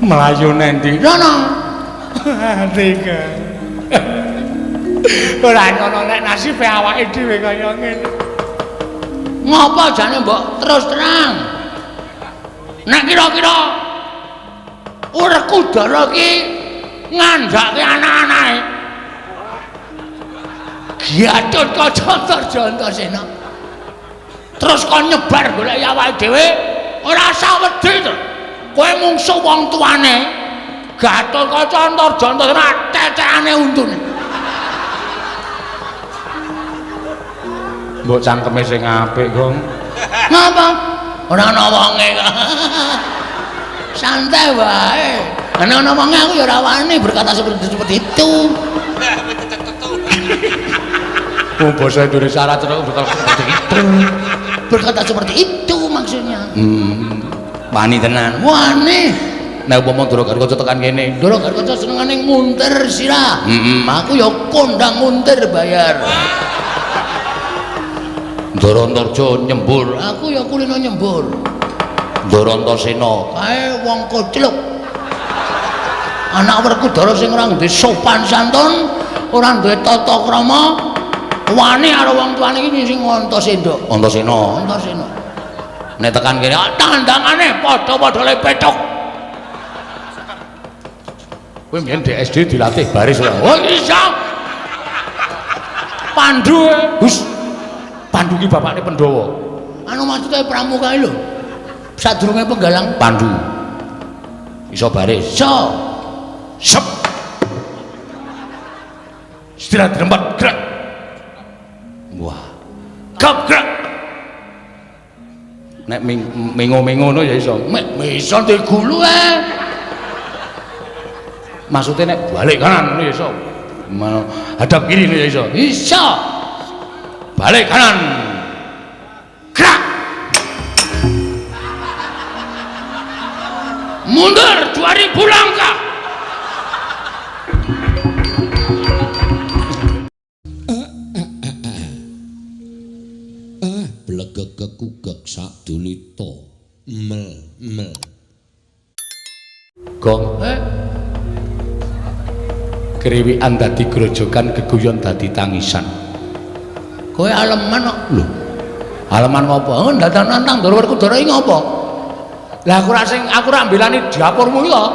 Mlayu nendi? Rono. Tiga. Ora ana nek nasibe awake dhewe kaya ngene. Ngopo jane mbok terus terang? Nek kira-kira Werkudara ki ngandhake anak-anake. Gatotkaca Antarja Antasena. Terus kon nyebar golek awake dhewe ora usah wedi to. Kowe mungsuh wong tuane. Gatotkaca Antarja Antasena tetekane untune. Mbok cangkeme sing apik, Gong. Ngapa? Ora ana wonge kok. Santai wae. Ana ana wonge aku ya ora wani berkata seperti itu. Wong basa Indonesia ora terus berkata seperti itu. Berkata seperti itu maksudnya. Wani tenan. Wani. Nek umpama Ndara Gatotkaca tekan kene, Ndara Gatotkaca senengane nguntir sirah. Heeh. Aku ya kondang nguntir bayar. Ndara Antarja nyembur, Aku ya kulino nyembur. Ndara Antasena Kae wong kocluk. Anak Werkudara sing ora duwe sopan santun, ora duwe tata krama, wani karo wong tuane iki sing Antasena. Antasena. Antasena. Nek tekan kene, Tandangane padha-padha le pethuk. Kowe mbiyen di SD dilatih baris ora? Oh iso. Pandu. Hus. Pandu ki bapakne Pandhawa. Anu maksudnya pramuka lho. Sadurunge penggalang Pandu. Iso baris. Iso. Sep. Istirahat rempat gerak. Wah. Gap gerak. Nek mengo-mengo ngono ya iso. Mek iso ndek gulu ae. Maksudnya nek balik kanan ngono ya iso. Hadap kiri ngono ya iso. Iso. Balik kanan. Gerak. Mundur 2000 langkah. Blegegekugek sadulita. Mel mel. Gong. Kriwikan dadi grojogan, geguyon dadi tangisan. Kowe aleman kok. Lho. Aleman ngopo? Oh, ndatang nantang Ndara Werkudara iki ngopo? Lah aku ora sing aku ora mbelani dapurmu iki to.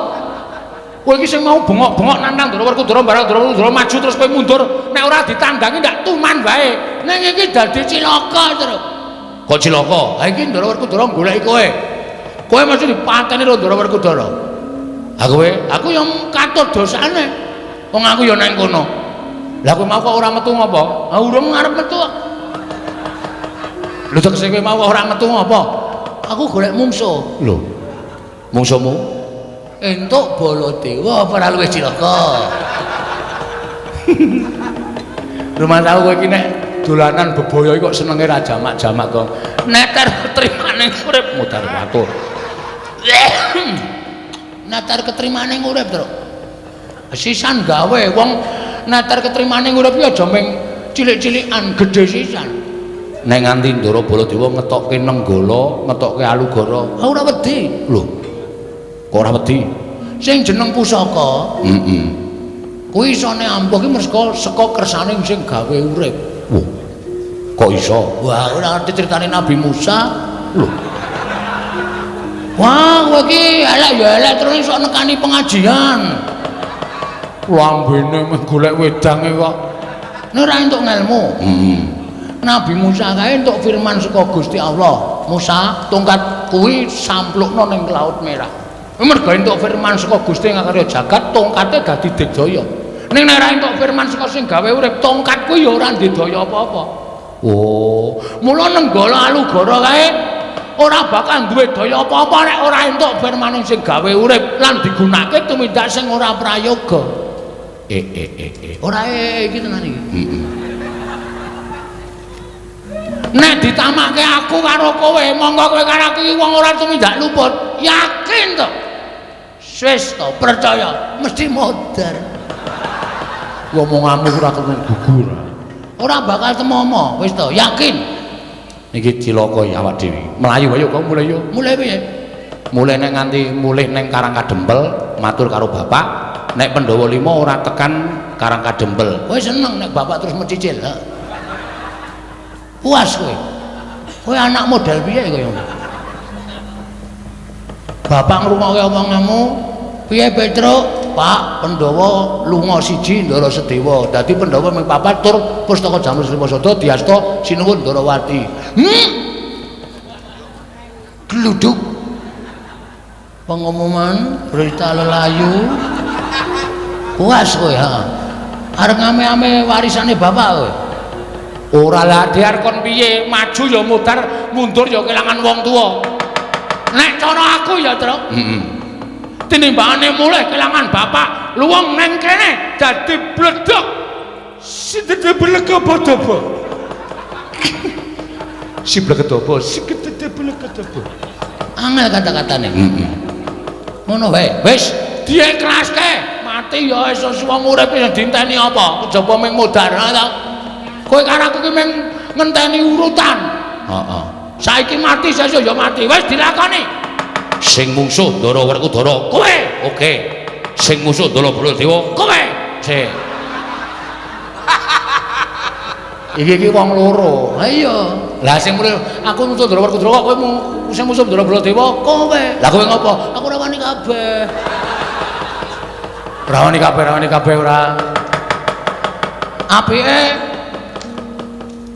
Kowe iki sing mau bengok-bengok nantang Ndara Werkudara barang Ndara Werkudara maju terus kowe mundur, nek ora ditandangi ndak tuman wae. Ning iki dadi cilaka terus. Kok cilaka? Ha iki Ndara Werkudara goleki kowe. Kowe mesti dipateni karo Ndara Werkudara. Ha kowe? Aku yang katut dosane. Wong aku ya nang kono. Lah kowe mau kok ora metu ngopo? Ha urung arep metu. Lho tegese kowe mau kok ora metu ngopo? Aku golek mungsuh. Lho. Mungsuhmu? Entuk Baladewa apa ora luwih cilaka? Rumah tahu kowe iki nek dolanan bebaya iki kok senenge ra jamak-jamak kok. Neter ketrimane urip Mudar watur. Neter ketrimane urip, Truk. Sisan gawe wong neter ketrimane urip iki aja mung cilik-cilikan, gedhe sisan. Nek nganti Ndara Baladewa ngetokke Nenggala, ngetokke Alugara, Aku ora wedi. Lho. Kok ora wedi? Sing jeneng pusaka, Heeh. kuwi isone ampuh ki mergo saka kersane sing gawe urip. Wah. Kok iso? Wah, ora ngerti critane Nabi Musa. Lho. Wah, kowe iki elek ya elek terus iso nekani pengajian. Lambene mung golek wedange kok. Nek ora entuk ngelmu. Heeh. Nabi Musa kae entuk firman saka Gusti Allah. Musa, tongkat kuwi samplukno ning Laut Merah. Mergo entuk firman saka Gusti ngakarya jagat, tongkate dadi digdaya. Ning nek ora entuk firman saka sing gawe urip, tongkat kuwi ya ora ndedaya apa-apa. Oh, Mula Nenggala Alugara kae ora bakal duwe daya apa-apa nek ora entuk firmane sing gawe urip lan digunakake tumindak sing ora prayoga. Ora iki tenan iki. Heeh. Nek ditamake aku karo kowe, monggo kowe karo aku iki wong ora tumindak luput. Yakin to? Wis to, percaya, mesti modar. Omonganmu ora kena gugur. Ora bakal temomo, wis to, yakin. Iki cilaka ya awak dhewe. Mlayu ayo kok mulai yo. Mulai piye? Mulih nek nganti mulih neng Karang Kadempel matur karo bapak, nek Pandhawa 5 ora tekan Karang Kadempel. Kowe seneng nek bapak terus mencicil, ha? Puas kowe. Kowe anak model piye kowe? Bapak ngrungokke omonganmu, piye Petruk? Pak, Pandhawa lunga siji Ndara Sedewa. Dadi Pandhawa mung papat tur pustaka Jamur Srimasada diasta sinuwun Ndarawati. Gluduk. Pengumuman berita lelayu. Puas kowe, ha. Arep ngame-ame warisane bapak kowe. Ora lah diar kon piye, maju ya mudar, mundur ya kelangan wong tuwa. Nek cara aku ya, Truk. Heeh. Tinimbangane mulih kelangan bapak, luwung neng kene dadi bledok. Sidede blekedobo. Si blekedobo, sidede blekedobo. Angel kata-katane. Heeh. Ngono wae. Wis diiklaske, mati ya wis wong urip wis dienteni apa? Kejaba mung modar ta. Kowe karo aku ki mung ngenteni urutan. Heeh. Saiki mati sesuk ya mati. Wis dilakoni. Sing mungsuh Ndara Werkudara kowe. Oke. Sing musuh Ndara Baladewa kowe. Sik. Iki iki wong loro. Ha iya. Lah sing muni aku musuh Ndara Werkudara kok kowe sing musuh Ndara Baladewa kowe. Lah kowe ngopo? Aku ora wani kabeh. Ora wani kabeh, ora wani kabeh ora. Apike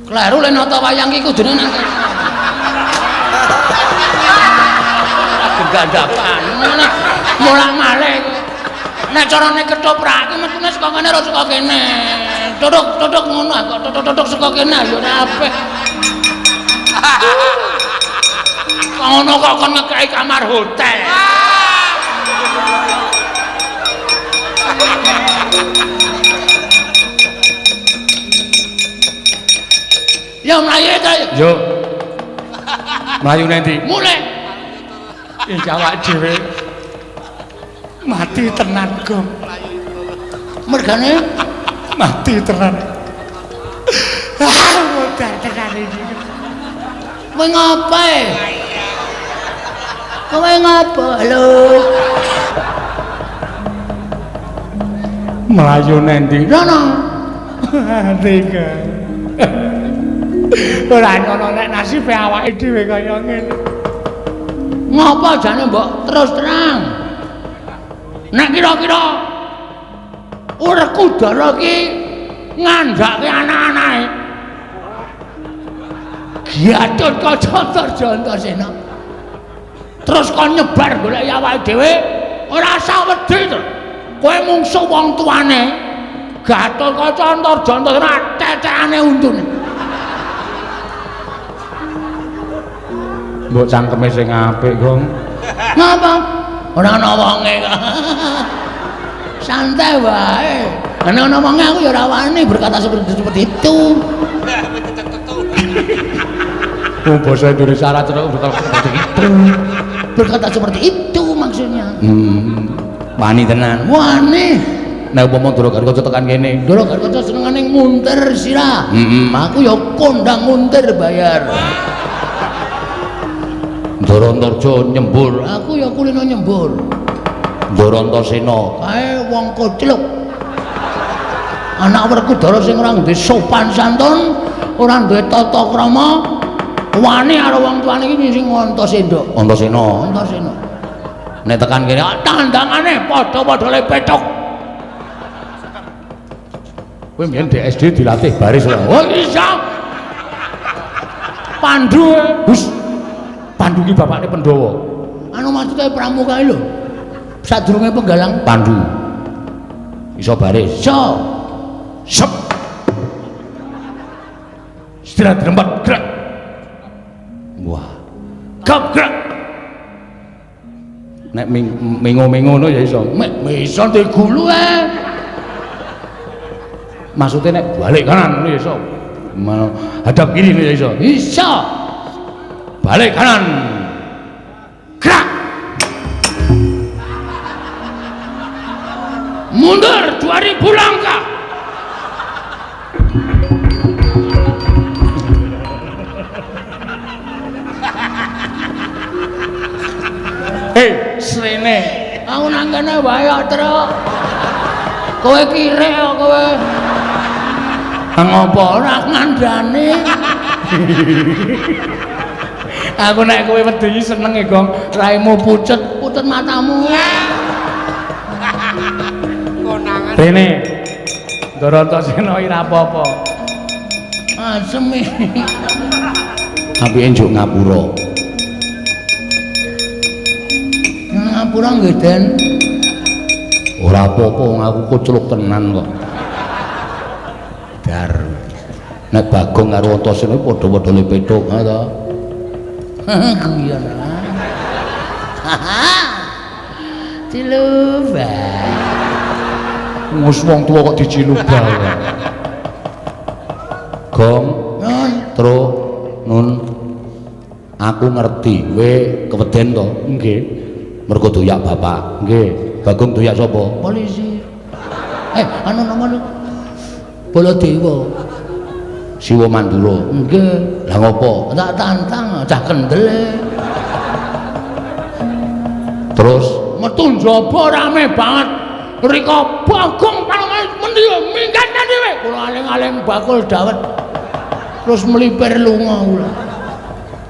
kleru le nata wayang iki kudune nang kene. Gandapan. Molang-malih. Nek carane ketoprak iki metune saka kene ora saka kene. Tutuk-tutuk ngono kok tutuk-tutuk saka kene ya ora apik. Ngono kok kon ngekeki kamar hotel. Ya mlayu ta. Yo. Mlayu nang ndi? Mulih. Iki awak dhewe mati tenan, Gong. Mergane mati tenan. Ah, modar tenan iki. Kowe ngopo? Kowe ngopo? Halo. Mlayu nang ndi? Rono. Tiga. Ora ana nek nasibe awake dhewe kaya ngene. Ngopo jane mbok terus terang? Nek kira-kira Werkudara ki ngandhake anak-anake. Gatotkaca Antarja Antasena. Terus kon nyebar golek awake dhewe ora usah wedi to. Kowe mungsuh wong tuane. Gatotkaca Antarja Antasena tetekane untune. Mbok cangkeme sing apik, Gong. Ngapa? Ora ana wonge kok. Santai wae. Nek ana wonge aku ya ora wani berkata seperti itu. Oh, basa Indonesia ora cocok berkata seperti itu. Berkata seperti itu maksudnya. Wani tenan. Wani. Nek umpama Ndara Gatotkaca tekan kene, Ndara Gatotkaca senengane nguntir sirah. Aku ya kondang nguntir bayar. Ndara Antarja nyembur, aku ya kulino nyembur. Ndara Antasena kae wong kocluk. Anak Werkudara sing ora duwe sopan santun, ora duwe tata krama, wani karo wong tuane iki sing Antasena. Antasena. Antasena. Nek tekan kene tandangane padha-padha le pethuk. Kowe mbiyen di SD dilatih baris ora? Oh iya. Pandu. Hus. Pandu ki bapakne Pandhawa. Anu maksude pramuka lho. Sadurunge penggalang Pandu. Iso baris. Iso. Sep. Istirahat rempat gerak. Wah. Gap gerak. Nek mingo-mingo ngono ya iso. Iso ndek gulu ae. Maksudnya nek balik kanan ngono ya iso. Hadap kiri ngono ya iso. Iso. Balik kanan. Gerak. Mundur 2000 langkah. Wis rene. Aku nang kene wae kok, Truk. Kowe kirek kok kowe. Ngopo ora ngandani? Aku nek kowe wedi seneng e, Gong. Raimu pucet, pucet matamu. Konangan. Rene. Ndara Antasena ora apa-apa. Asem iki. Apike njuk ngapura. Ngapura nggih, Den. Ora apa-apa wong aku kucluk tenan kok. Dar. Nek Bagong karo Antasena padha-padha le pethuk, ha to. Guyon. Cilubah. Ngus wong tuwa kok dicilubah. Gong, Nun, Tru, Nun. Aku ngerti kowe keweden to? Nggih. Mergo doyak bapak. Nggih. Bagong doyak sapa? Polisi. Anu nomor Baladewa. Siwa Mandura. Nggih. Lah ngopo? Tak tantang cah kendel. Terus metu njaba rame banget. Rika Bagong paling mendi minggat dhewe. Kula aling-aling bakul dawet. Terus melipir lunga kula.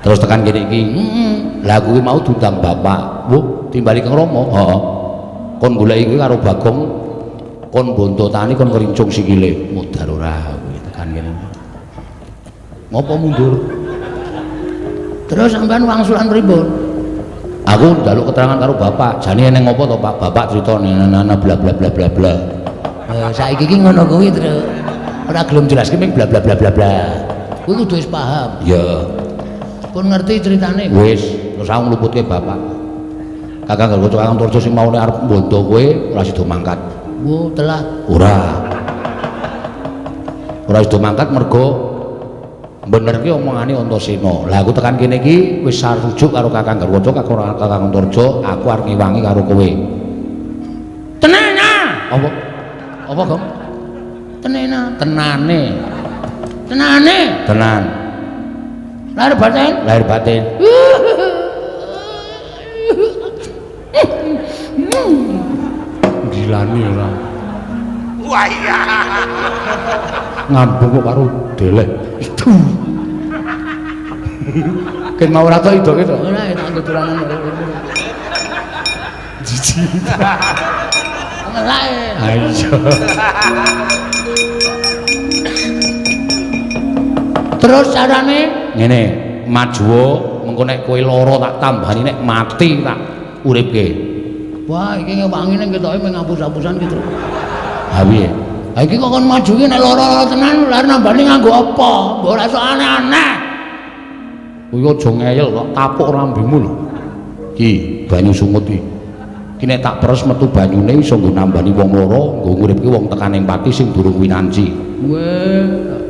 Terus tekan kene iki. Heeh. Lah kuwi mau diundang bapak. Wuh, timbali Kang Rama. Heeh. Kon goleki kuwi karo Bagong kon bontotani kon kerincung sikile. Mudar ora kuwi tekan kene. Ngopo mundur? Terus sampean wangsulan pripun? Aku njaluk keterangan karo bapak. Jane eneng ngopo to, Pak? Bapak crita nana bla bla bla bla bla. Saiki iki ngono kuwi, Truk. Ora gelem jelaske ming bla bla bla bla bla. Kuwi kudu wis paham. Ya. Pun ngerti ceritane. Wis, terus aku ngluputke bapak. Kakang Garwa Kakang Torjo sing maune arep mbondo kowe ora sida mangkat. Wo, telat. Ora. Ora sida mangkat mergo bener ki omongane Antasena. Lah aku tekan kene iki wis sarujuk karo Kakang Garwaca, Kakang Antarja, aku arep ngewangi karo kowe. Tenana. Apa? Apa, Gong? Tenena. Tenane. Tenane. Tenan. Lahir batin. Lahir batin. Gilani ora. Wah iya. Ngambung kok karo deleh. Itu. Ken mau ora tok idoke to. Ora enak nggo dolanan. Jijik. Ngelake. Ayo. Terus carane ngene, majuwa mengko nek kowe lara tak tambani, nek mati tak uripke. Wah, iki ngewangi ning ketoke mung ngapus-apusan gitu. Ha piye? Ha iki kok kon maju ki nek lara-lara tenan lha nambani nganggo apa? Mbok ora sok aneh-aneh. Kuwi aja ngeyel kok tapuk rambemu lho. Ki banyu sungut iki. Ki nek tak peres metu banyune iso nggo nambani wong lara, nggo nguripke wong tekan ing pati sing durung winanci. Weh.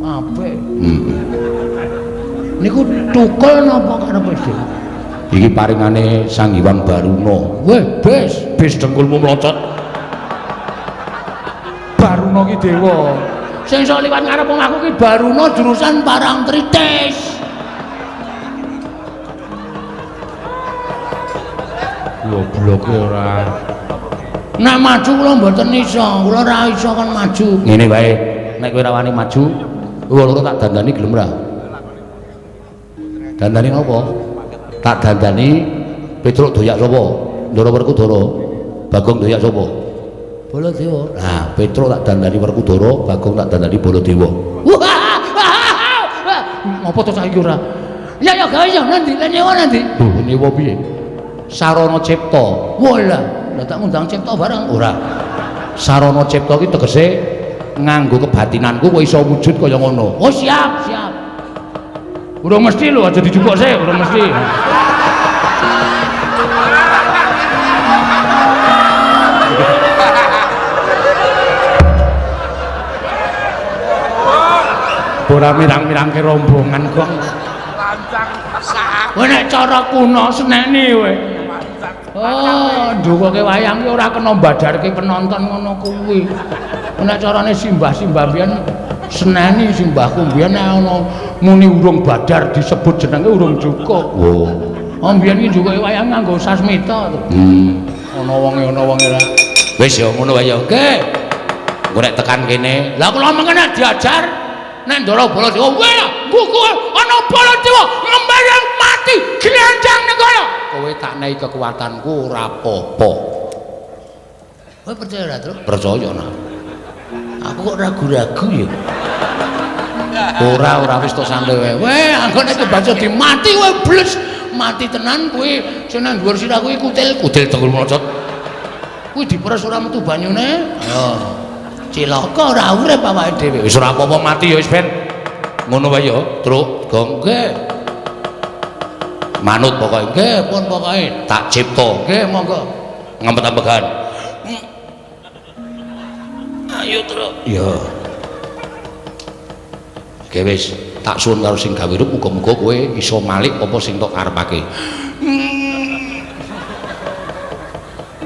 Apik. Heeh. Niku tukul napa karepe dhewe? Iki paringane Sang Hyang Baruna. Weh, bes, bes dengkulmu mlocot. Baruna ki dewa. Sing iso liwat ngarep omahku ki Baruna jurusan Parangtritis. Gobloke ora. Nek maju kula mboten iso, kula ora iso kon maju. Ngene wae, nek kowe ora wani maju, kowe loro tak dandani gelem ora? Dandani napa? Tak dandani Petruk doyak sapa? Ndara Werkudara. Bagong doyak sapa? Baladewa. Nah, Petruk tak dandani Werkudara, Bagong tak dandani Baladewa. Ngopo to saiki ora? Ya ya gawe ya nanti, lah nyewa nanti. Lho, nyewa piye? Sarana Cipta. Walah, lah tak ngundang Cipta barang ora. Sarana Cipta ki tegese nganggo kebatinanku kowe iso wujud kaya ngono. Oh, siap, siap. Urung mesti lho, aja dijupuk sik, urung mesti. Ora mirang-mirangke rombongan kok. Lancang sak. Kowe nek cara kuno seneni kowe. Oh, nduwoke wayang ki ora kena mbadarke penonton ngono kuwi. Nek carane simbah-simbah biyen seneni simbahku biyen nek ana muni urung badar disebut jenenge urung cukup. Oh. Oh mbiyen iki njukuke wayang nganggo sasmita to. Ana wonge ana wonge ra. Wis ya ngono wae ya. Nggih. Engko nek tekan kene, lah kula mengene diajar nek Ndara Baladewa, weh, kuku ana Baladewa ngembarang mati glanjang ning kono. Kowe tak nehi kekuatanku ora apa-apa. Kowe percaya ora, Truk? Percaya nah. Aku kok ragu-ragu ya. Ora ora wis tok santai wae. Weh, anggone kebaca dimati kowe bles, mati tenan kuwi sing nang dhuwur sirah kuwi kutil, kutil tenggul mlocot. Kuwi diperes ora metu banyune. Ayo. Cilaka ora urip awake dhewe. Wis ora apa-apa mati ya wis ben. Ngono wae ya, Truk. Gong nggih. Manut pokoke. Nggih, pun pokoke. Tak cipta. Nggih, monggo. Ngempet-ambegan. Ayo, Truk. Ya. Oke wis, tak suwun karo sing gawe rup muga-muga kowe iso malik apa sing tok karepake.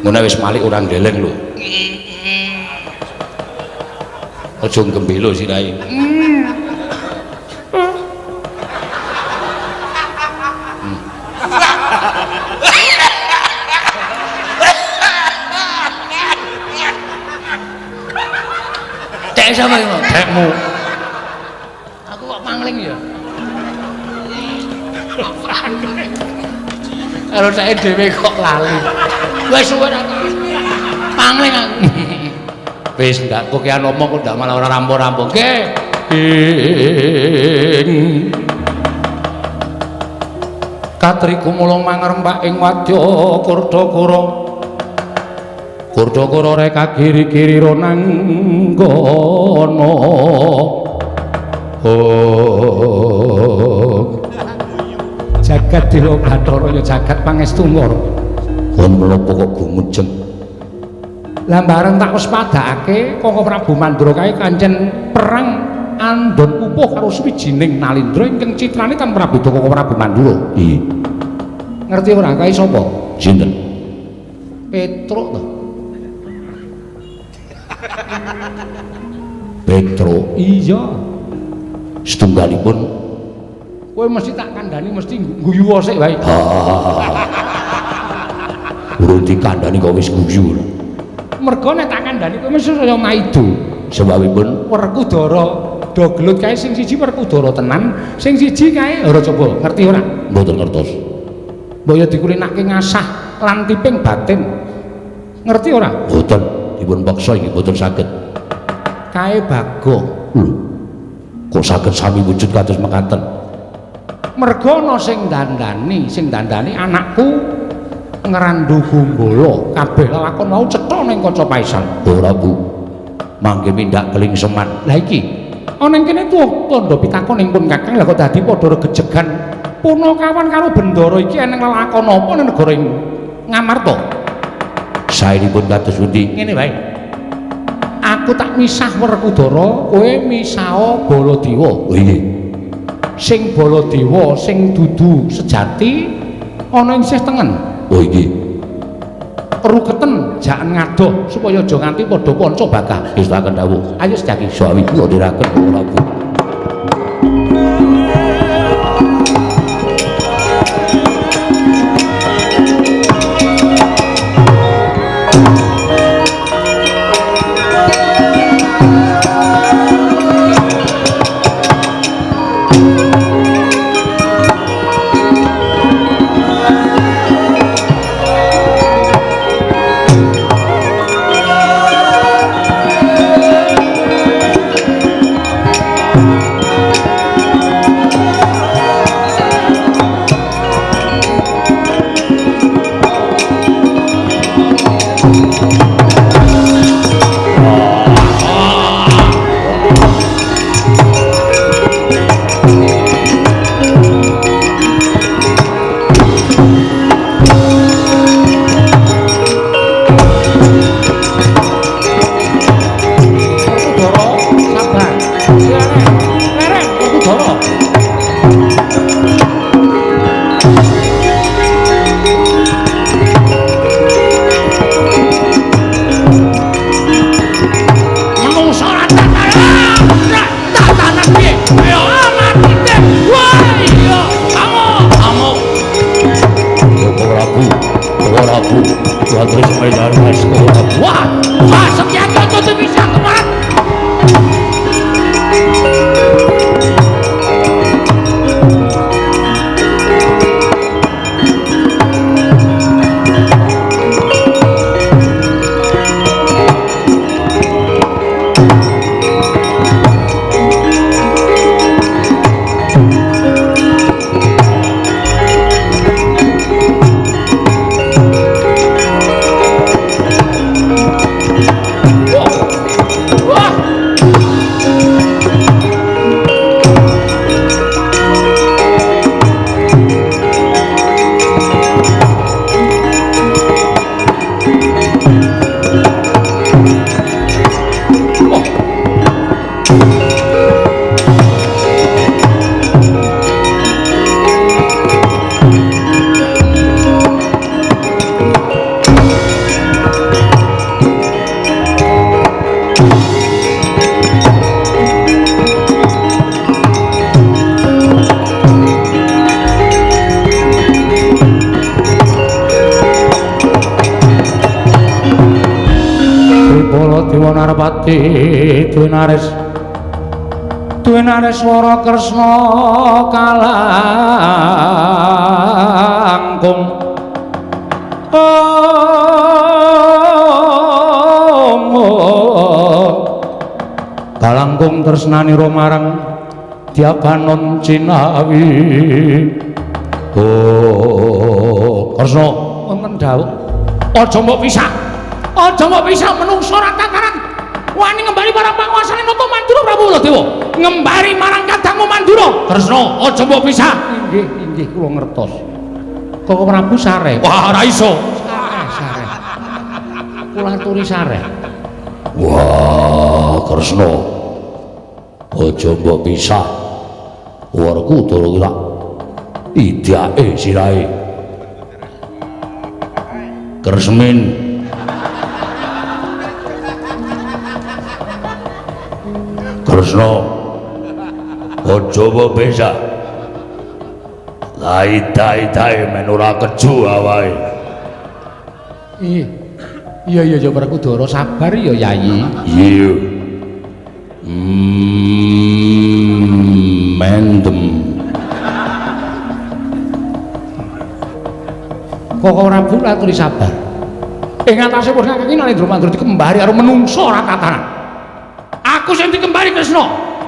Ngono wis malik ora ndeleng lho. Aja gembelo sirahe. Cek sapa iki, Cekmu. Aku kok pangling ya. Karo ceke dhewe kok lali. Wis suwe ra pangling aku. Wis ndak kokean omong kok ndak malah ora rampung-rampung. Nggih. Ing Katri kumulung mangrempak ing wadya Kurdakara. Kurdakara reka kiri-kiri ronanggana. Oh. Jagat Dewa Bathara ya jagat pangestu ngara. Kon menapa kok gumujeng? Lah bareng tak waspadakake Koko Prabu Mandura kae kancen perang andon pupuh karo suwijining Nalindra ingkang citrane tan prabeda Koko Prabu Mandura. Iya. Ngerti ora kae sapa? Sinten? Petruk to. Petruk. Iya. Setunggalipun kowe mesti tak kandhani mesti guyu sik wae. Urung dikandhani kok wis guyu. Mergo nek tak kandhani kowe mesti saya maido. Sebabipun Werkudara do gelut kae sing siji Werkudara tenan, sing siji kae ora coba ngerti ora? Mboten ngertos. Mbok ya dikulinake ngasah lan tiping batin. Ngerti ora? Mboten, dipun paksa iki mboten saged. Kae Bagong. Lho. Kok saged sami wujud kados mekaten? Mergo ana sing dandani anakku Ngrandu Gumbala kabeh lelakon mau cetha ning kaca paisan. Ora, Bu. Mangke mindak kelingseman. Lah iki ana ing kene tuwa tandha pitakon ing pun Kakang, lah kok dadi padha regejegan punakawan karo Bendara iki eneng lelakon apa ning negara ing Ngamarta? Saenipun kados pundi? Ngene wae. Aku tak misah Werkudara, kowe misah Baladewa. Oh iya. Sing Baladewa sing dudu sejati ana ing sisih tengen. Oh iya. Ruketen jaken ngadoh supaya aja nganti padha panca bakah. Wis tak dawuh. Ayo sejaki. Sawi kula diraken ora, Bu. Wah, wah, Setyaki aja dipisah kemarin. Narpati Dwinares Dwinareswara Kresna kalangkung kalangkung tresnanira marang Dyabanon Cinawi. Oh Kresna wonten dawuh aja mbok pisah, aja mbok pisah menungso ora tataran wani ngembali marang panguasane Nata Mandura Prabu Baladewa, ngembali marang kadangmu Mandura. Kresna aja mbok pisah. Inggih, inggih kula ngertos. Koko Prabu sare. Wah, ora iso. Sare, sare. Kula aturi sare. Wah, Kresna aja mbok pisah. Werkudara tak idake sirahe. Kresmin Kresna aja mbok pisah. Lai-dai-dai men ora keju awake. Iya. Iya iya ya Werkudara sabar ya Yayi. Iya. Mendem. Koko Prabu aturi sabar. Ing atase pun kakek Narendra Mandura dikembari karo menungso ora tataran. Aku sing dikembari Kresna.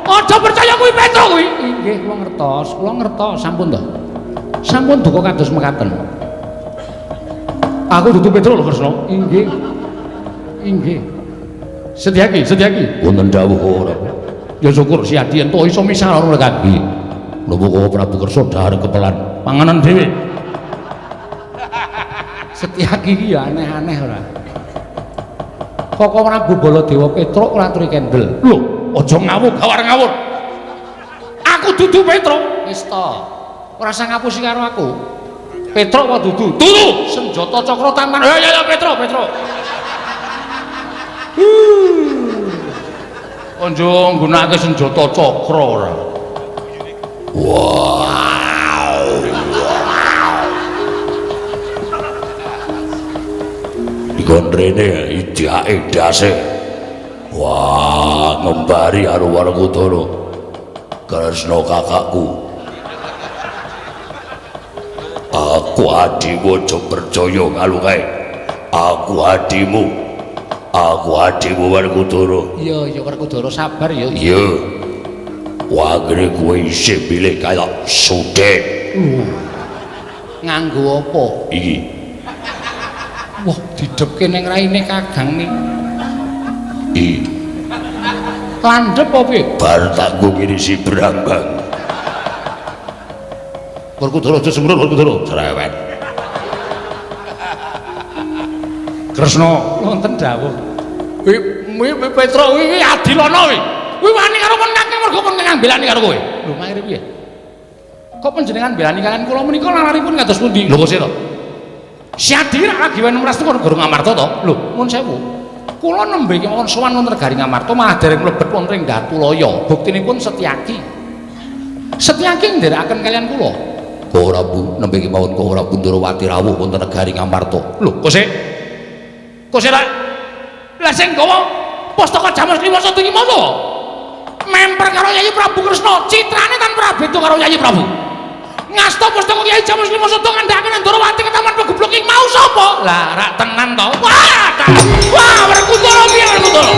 Aja percaya kuwi Petro kuwi. Inggih kula ngertos, kula ngertos sampun to. Sampun duka kados mekaten. Aku dudu Petro lho Kresna. Inggih. Inggih. Setyaki, Setyaki. Wonten dawuh ora. Ya syukur Siadi entuk iso misah karo kaki. Napa kok Prabu Kersa dhahar kepelan panganan dhewe. Setyaki iki ya aneh-aneh ora. Koko Prabu Baladewa Petruk ora aturi kendel. Lho, aja ngawur gawar ngawur. Aku dudu Petruk. Wis to. Ora usah ngapusi karo aku. Petruk apa dudu? Dudu. Senjata cakra tangan. Ya ya ya Petruk, Petruk. Aja nggunakake senjata cakra ora. Wow. Dikon rene idake dase. Wah, ngembari karo Werkudara. Kresna kakakku. Aku adimu aja percaya karo kae. Aku adimu. Aku adimu Werkudara. Iya, iya Werkudara sabar ya. Iya. Wagre kowe isih pilih kaya sudet. Nganggo apa? Iki. Wah, didhepke ning raine Kakang ni. Iki. Landhep apa piye? Bar tak nggo ngirisi brambang. Werkudara aja sembrul Werkudara. Cerewet. Kresna wonten dawuh. Kuwi Petro kuwi adilana kuwi. Kuwi wani karo kon kakek mergo kon ngambilani karo kowe. Lho mangire piye? Kok panjenengan belani kalian kula menika lalaripun kados pundi? Lho kok sira? Siadi rak lagi wen mras kok guru Ngamarta to? Lho, nuwun sewu. Kula nembe kemawon sowan wonten negari Ngamarta malah dereng mlebet wonten ing Datulaya. Buktinipun Setyaki. Setyaki nderekaken kalian kula. Kok Prabu nembe kemawon kok Prabu Ndrawati rawuh wonten negari Ngamarta. Lho, kok sik? Kok sira lah sing gawa pustaka Jamus Klima Sada iki mau memper karo Yayi Prabu Kresna, citrane tan prabeda karo Yayi Prabu. Ngasta pustaka Kyai Jamus Klima Sada ngandhakake Ndorowati ketaman pegeblok iki mau sapa? Lah rak tenan to. Wah, wah Werkudara piye Werkudara?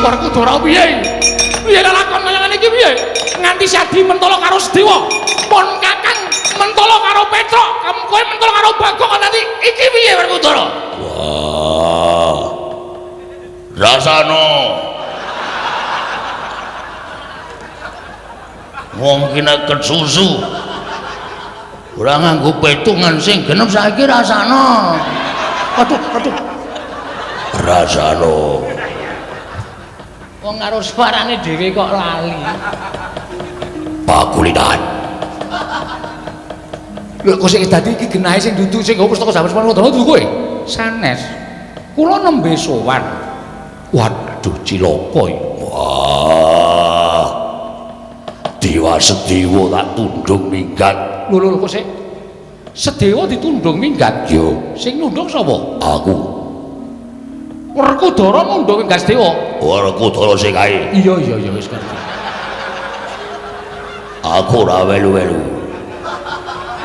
Werkudara piye? Piye lakon kaya ngene iki piye? Nganti Sadi mentolo karo Sedewa. Pon Kakang mentolo karo Petruk, kowe mentolo karo Bagong kok dadi iki piye Werkudara? Wah. Rasano. Wong ki nek kesusu ora nganggo petungan sing genep saiki rasano. Aduh, aduh. Rasano. Wong karo suarane dhewe kok lali. Pakulitan. Lho kok sing dadi iki genahe sing dudu sing nggawa pustaka Jamus Klima Sada dudu kowe? Sanes. Kula nembe sowan. Waduh cilaka iki. Wah. Dewa Sedewa tak tundung minggat. Lho lho kok sik Sedewa ditundung minggat? Yo. Sing nundung sapa? Aku. Werkudara nundung minggat Sedewa. Werkudara sing kae. Iya iya iya wis ngerti. Aku ora welu-welu.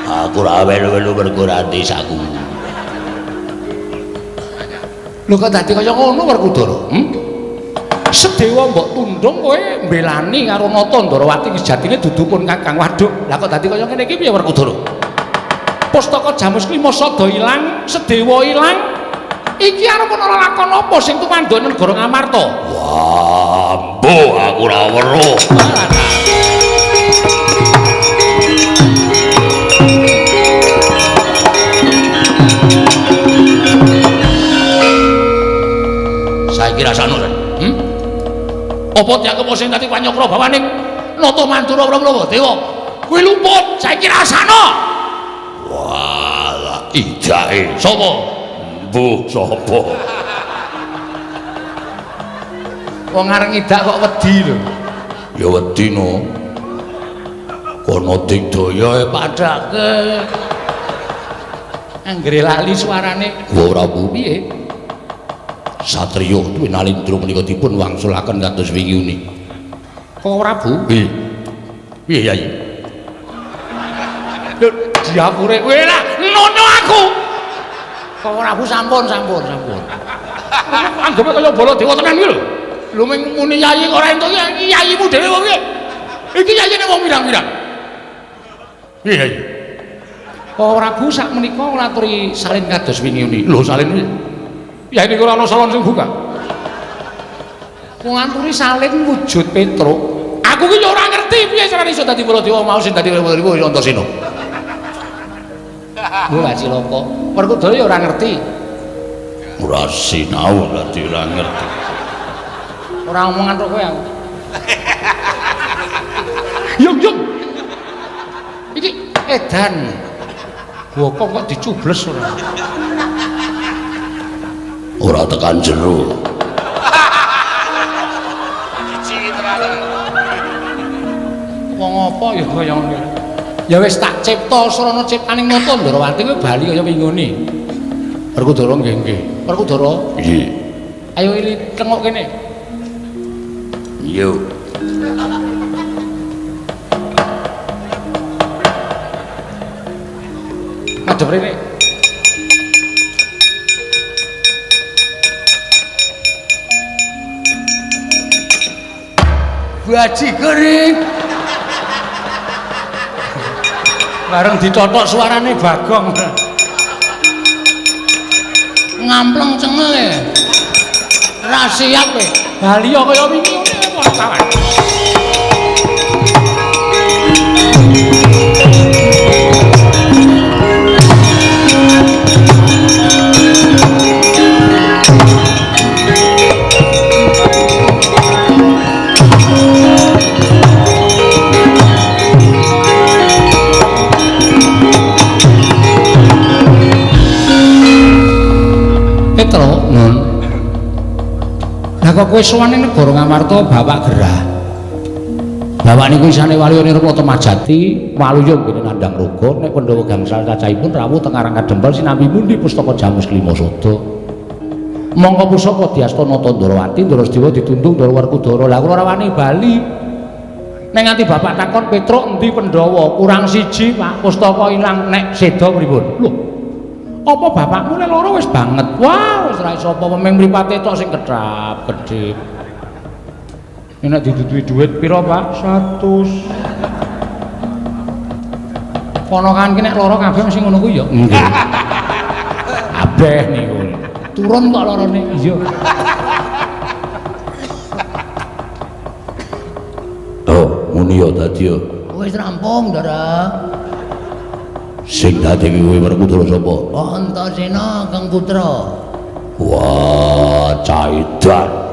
Aku ora welu-welu mergo ora desaku. Lho kok dadi kaya ngono Werkudara? Sedewa mbok tundung kowe mbelani karo Nata Ndorowati sejatine dudu pun Kakang. Waduh, lah kok dadi kaya ngene iki piye Werkudara? Pustaka Jamus Klima Sada ilang, Sedewa ilang. Iki arep ana lakon apa sing tumandha negara Ngamarta? Wah, mbuh aku ora weruh. Saiki rasane. Apa dianggep sing dadi panyokra bawaning Nata Mandura Prabu Dewa? Kuwi luput, saiki rasana. Walah, idake sapa? Mbuh sapa? Wong arep ngidak kok wedi lho. Ya wedi no. Kono digdaya padake. Anggere lali suarane. Ora bu piye? Satriya Dwinalindra menika dipun wangsulaken kados wingi uni. Kok ora bu? Piye? Piye Yai? Lho diapure kowe lah nono aku. Kok ora bu sampun sampun sampun. Anggepe kaya Baladewa tenan iki lho. Lho mung muni yai kok ora entuk iki yayimu dhewe wong piye? Iki yayine wong pirang-pirang. Piye Yai? Kok ora bu sak menika nglaturi salin kados wingi uni. Lho salin piye? Ya ini ora ana salon sing buka. Wong nganturi salin wujud Petruk. Aku ki ya ora ngerti piye carane iso dadi Baladewa mau sing dadi Baladewa Antasena. Lho lah cilaka. Werkudara ya ora ngerti. Ora sinau dadi ora ngerti. Ora omongan kok kowe aku. Yung yung. Iki edan. Bokong kok dicubles ora. Ora tekan jero. Wong apa ya kaya ngene. Ya wis tak cipta srana ciptaning Nata Ndorowati kowe bali kaya wingone. Werkudara nggih nggih. Werkudara? Nggih. Ayo ili tengok kene. Yo. Madhep rene. Baji kering. Bareng ditotok suarane Bagong. Ngampleng cengel. Ra siap kowe. Bali kaya wingi ngene ora kawan. Petro, nun. Lah kok kowe sowan ning negara Ngamarta bapak gerah. Bapak niku isane Waluya Nirmala Majati, Waluya nggene nandhang raga, nek Pandhawa gangsal cacahipun rawuh teng Karang Kadempel sinambi pundi pustaka Jamus Klima Sada. Mongko pusaka diasta Nata Ndarawati, Ndara Sedewa ditundung Ndara Werkudara. Lah kula ora wani bali. Nek nganti bapak takon Petruk endi Pandhawa, kurang siji Pak, pustaka ilang nek seda pripun? Lho. Apa bapakmu nek lara wis banget? Wah, wis ora iso apa-apa ming mripate tok sing kedhap kedhip. Nek didudui dhuwit pira, Pak? 100. Ponakan ki nek lara kabeh mesti ngono kuwi ya. Nggih. Kabeh niku. Turun kok larane. Iya. Oh, muni ya dadi ya. Wis rampung, Ndara. Sing dadi kuwi Werkudara sapa? Antasena Kang Putra. Wah, caidan.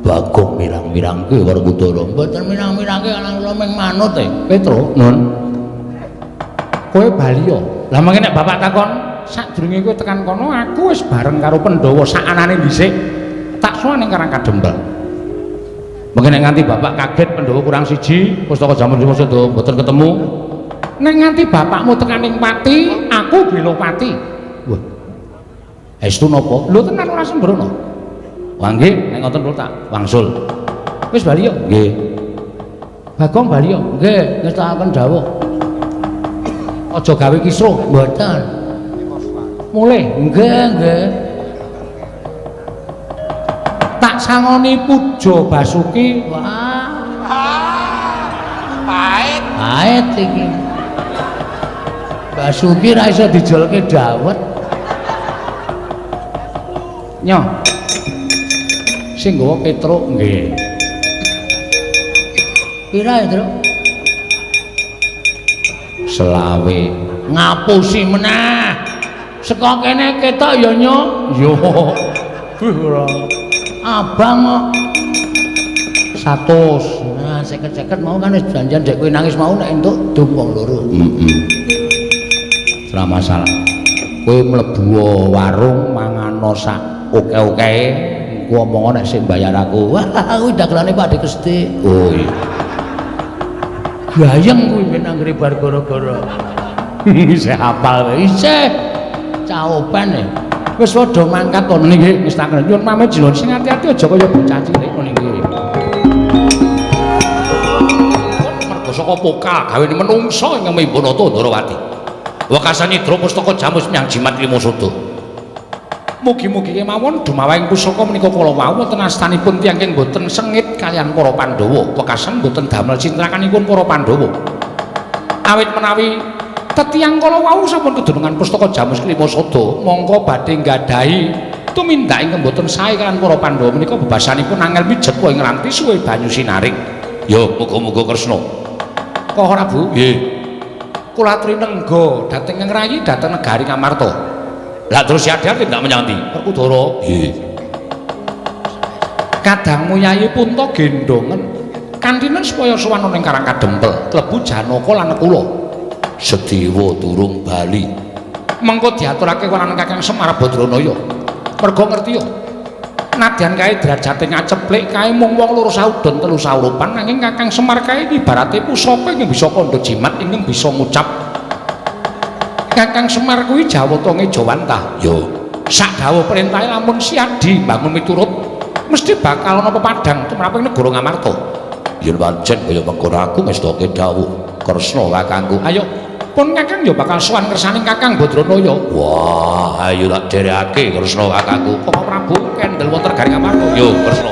Bagong mirang-mirangke Werkudara. Mboten mirang-mirangke ana kula ming manut e. Petro, Nun. Kowe bali ya. Lah mangke nek bapak takon, sadurunge kowe tekan kono aku wis bareng karo Pandhawa sakanane dhisik. Tak sowan ning Karang Kadempel. Mangke nek nganti bapak kaget Pandhawa kurang siji, pustaka Jamus Lima Sada mboten ketemu. Nek nganti bapakmu tekan ning Pati, aku bela Pati. Wah. Estu napa? Lho tenan ora sembrono. Wah nggih, nek ngoten kula tak wangsul. Wis bali yo? Nggih. Bagong bali yo? Nggih, ngestakaken dawuh. Aja gawe kisruh. Mboten. Mulih. Nggih, nggih. Tak sangoni Puja Basuki. Wah, Pahit. pahit iki. Basuki ra iso dijolke dawet. Nyoh. Sing nggawa Petruk nggih. Pira ya, Truk? Selawe. Ngapusi meneh. Saka kene ketok ya, Nyo. Yo. Wih ora. Abang kok 100. Nah, seket-seket mau kan wis janjian dek kowe nangis mau nek entuk dum wong loro. Heeh. Ora masalah. Kowe mlebu warung mangano sak oke-oke. Ku omong nek sing bayar aku. Wah, kuwi dagelane Pak Dik Kestik. Oh iya. Gayeng kuwi ben anggere bar gara-gara. Isih hafal wae. Isih caopen e. Wis padha mangkat kono nggih, wis tak nyuwun pamit jilon sing ati-ati aja kaya bocah cilik ngono nggih. Mergo saka pokal gawene menungsa ing Mimbanata Ndarawati. Wekasan nyidra pustaka Jamus menyang Jimat Lima Sada. Mugi-mugi kemawon dumawahing pusaka menika kala wau wonten astanipun tiyang ingkang boten sengit kaliyan para Pandhawa, wekasan boten damel cintrakanipun para Pandhawa. Awit menawi tetiyang kala wau sampun kedunungan pustaka Jamus Klima Sada, mongko badhe nggadahi tumindak ingkang boten sae kaliyan para Pandhawa menika bebasanipun angel mijet ing ranti suwe banyu sinaring. Ya, muga-muga Kresna. Kok Prabu? Nggih. Kula aturi nengga dhateng Rayi dhateng negari Ngamarta. Lah terus siadar tindak menyang ndi? Werkudara. Nggih. Kadangmu Yayi Punta gendongen kantinen supaya sowan ning Karang Kadempel, klebu Janaka lan Nekula. Sedewa durung bali. Mengko diaturake marang Kakang Semar Badranaya. Merga ngerti ya. Nadyan kae derajate ngaceplik kae mung wong loro saudon telu saurupan nanging Kakang Semar kae ibarate pusaka ingkang bisa kandha jimat ingkang bisa ngucap. Kakang Semar kuwi jawata ngejawantah. Ya, sak dawuh perintahe lamun Siadi bangun miturut mesti bakal ana pepadang tumraping negara Ngamarta. Yen pancen kaya mengkono aku ngestake dawuh Kresna kakangku. Ayo, pun Kakang ya bakal sowan kersaning Kakang Badranaya. Wah, ayo tak dherekake Kresna kakangku. Koko Prabu kendel wonten negari Ngamarta. Yo, Kresna.